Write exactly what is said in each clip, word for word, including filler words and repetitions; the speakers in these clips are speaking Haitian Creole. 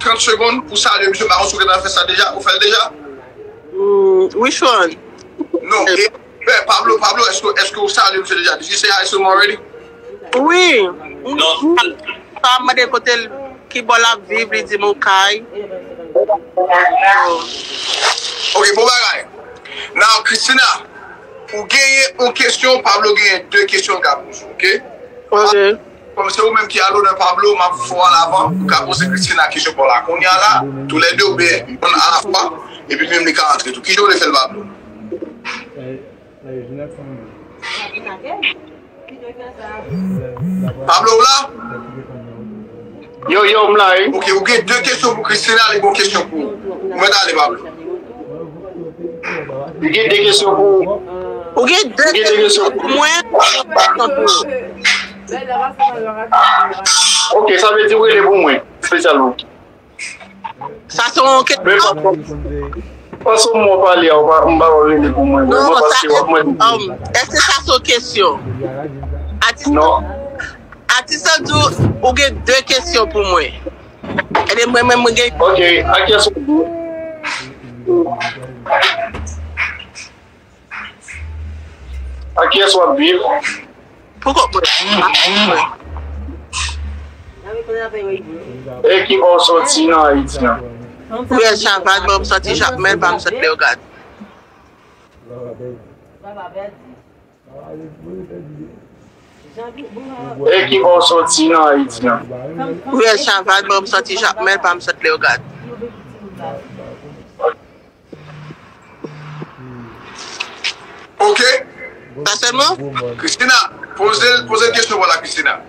trant segonn pou salye misye, m pa konn si w gentan fè sa deja, ou fè l deja? Mm, which one? Non, e, e, Pablo, Pablo, èske, èske w salye misye deja? Did you say hi to him already? Wi. Non. Sa mande kote l, ki bò l ap viv, li di m okay. Ok, bon bagay. Now, Christina, ou genyen yon kesyon, Pablo genyen de kesyon l ka poze, ok? Ok. Kòm se ou menm ki a lonè, Pablo, m ap fè w an avan, ou ka poze Christina kesyon pa w la. Kounye a la, toulède oubyen youn alafwa, epi li menm li ka antre tou. Kijan w vle fè l, Pablo? Pablo, ou la? Yo, yo, m la, wi. Ok, ou gen de kesyon pou Christina, li gen yon kesyon pou ou. Ou mèt ale, Pablo. Li gen de kesyon pou ou. Ou gen de kesyon pou mwen, ou gen de kesyon pou ou. Ok, sa vle di ou rele pou mwen, espesyalman. Sa se yon kesyon? Men pa, pa, pa sou mwen pale a, ou pa, m pa wè rele pou mwen. Non, mwen panse w ap mande. Um, èske sa se yon kesyon? Atis, non. Atis lan di w, ou gen de kesyon pou mwen. Ebyen, mwen menm, mwen gen. Ok, a kiyès ou? Ak kiyès w ap viv? Poko mwen. E ki bò w soti nan Ayiti an? Riyèl Chavàn, mwen m soti Jakmèl, pa m sot Leyogàn. E ki bò w soti nan Ayiti an? Riyèl Chavàn, mwen m soti Jakmèl, pa m sot Leyogàn. Ok. Sa sèlman? Christina, poze, poze kesyon pou la, Christina.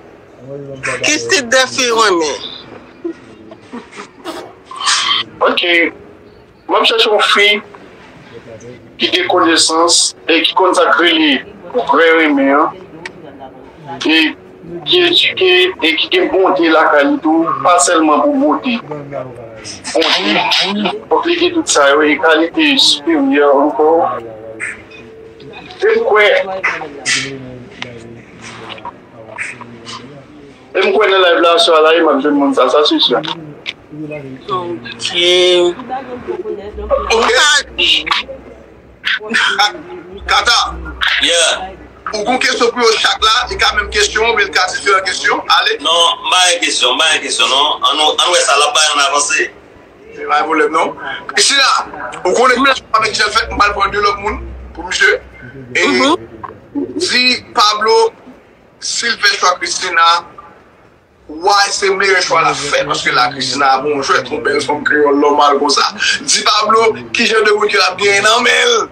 Ki tit de fi w renmen? Ok. M ap chèche yon fi ki gen konesans e ki konn sa k rele vrè renmen an. E ki edike e ki gen bonte lakay li tou, pa sèlman pou bote. Bonte, fòk li gen tout sa yo, e kalite siperyè ankò. E m kwè, e m kwè nan live la aswè a la, e m ap jwenn moun sa, sa se sè. Ok. Ok. Kata. Yeah. Ou gon kesyon pou yo chak la, li ka menm kesyon, oubyen li ka diferan kesyon. Ale. Non, m pa gen kesyon, m pa gen kesyon, non. Ann, ann wè sa l ap bay, ann avanse. Se pa pwoblèm, non. Christina, ou konnen kesyon avèk ki jan l fèt, m pral pran de lòt moun pou misye. E di Pablo, si l fè chwa Christina, Why se meyè chwa l ap fè, paske la Christina ap yon jwèt, yon bèl fanm kreyòl nòmal konsa. Di Pablo, ki jan de moun ke l ap genyen nan men l?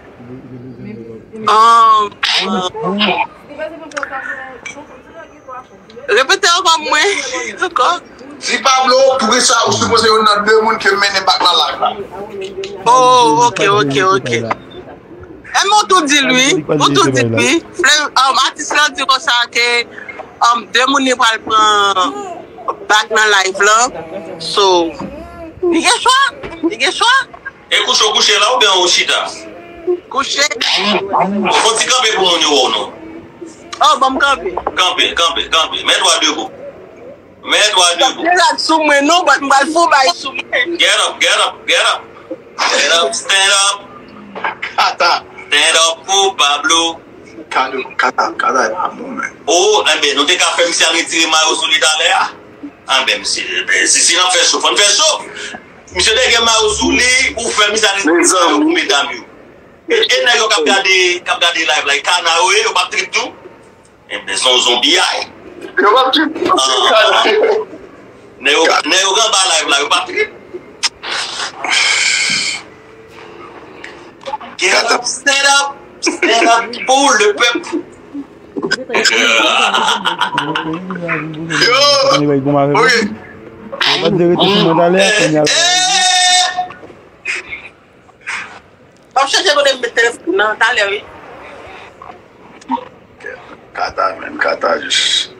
Um, repete ankò mwen, ankò. Di Pablo, poukisa ou sipoze youn nan de moun ke m mennen bak nan live la? Oh, ok, ok, ok. E men ou tou di l wi. Ou tou di l wi. Fle, um, atis lan di konsa ke, um, de moun li pral pran bak nan live lan. So, li gen chwa. Li gen chwa. E kouche ou kouche la oubyen ou chita? Kouche. Fon ti kanpe pou moun yo wè w non. Oh, ban m kanpe. Kanpe, kanpe, kanpe. Mèt ou a debou. Mèt ou a debou. Gen rad sou mwen non, but m pral fon bay sou mwen. Get up, get up, get up. Get up, stand up. Kata. Stand up pou Pablo. Kado, kata, kata e pa bon, men. Oh, enben, nou te ka fè misye al retire mayo sou li talè a. Enben, misye, enben, si, si n ap fè cho, fò n fè cho. Misye te gen mayo sou li, ou fè misye al retire mayo pou medam yo. E, e nèg yo k ap gade, k ap gade live la, e kana yo ye, yo p ap trip tou. Enben, se yon zonbi a ye. Yo p ap trip. Ah. Nèg yo, nèg yo k anba live la, yo p ap trip. Get up, stand up, stand up pou le pèp. Yo! Ok. Eh! M ap chèche kote m met telefòn nan talè, wi. Kata, menm, kata jis.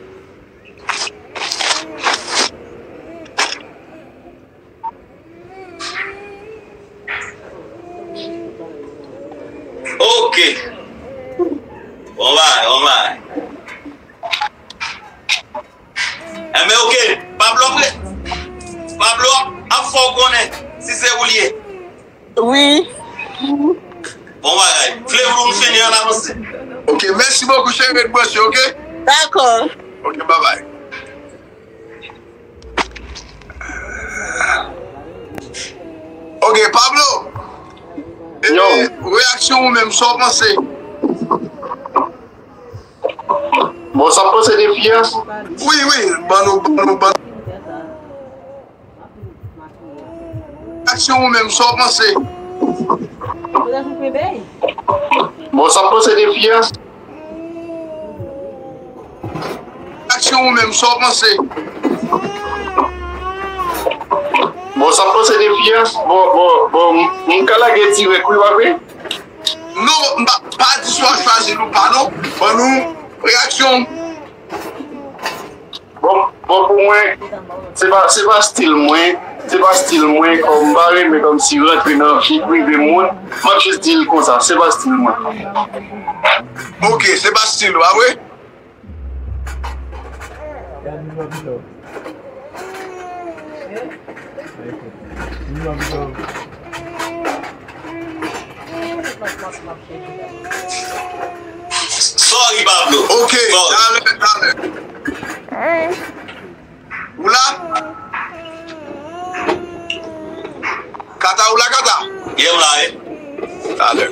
Ok. Bon bagay, bon bagay. Enben, ok. Pablo ap re-, Pablo ap ap fè w konnen si se ou l ye. Wi. Bon bagay. Vle vle nou fini, ann avanse. Ok, mèsi bokou, cheri, ret branche, ok? Dakò. Ok, babay. Ok, Pablo. E, yo, reyaksyon ou menm, sa w panse? Bon, sa m panse de fi a? Wi, wi, ban nou, ban nou, ban nou. Reyaksyon ou menm, sa w panse? Bon, sa m panse de fi a? Reyaksyon ou menm, sa w panse? Bon, sa m panse de fi a? Bon, bon, bon, m, m ka lage dirèk, wi, w ap vle? Non, m pa, pa di si w ap chwazi l ou pa, non. Ban nou reyaksyon w. Bon, bon, pou mwen, se pa, se pa stil mwen, se pa stil mwen, kòm m pa renmen kòmsi rantre nan vi prive moun, m ap jis di l konsa, se pa stil mwen. Ok, se pa stil ou, a vre? Sorry, Pablo. Ok, sorry. Talè, talè. Ou la? Kata, ou la, Kata? Yeah, m la, wi. Talè.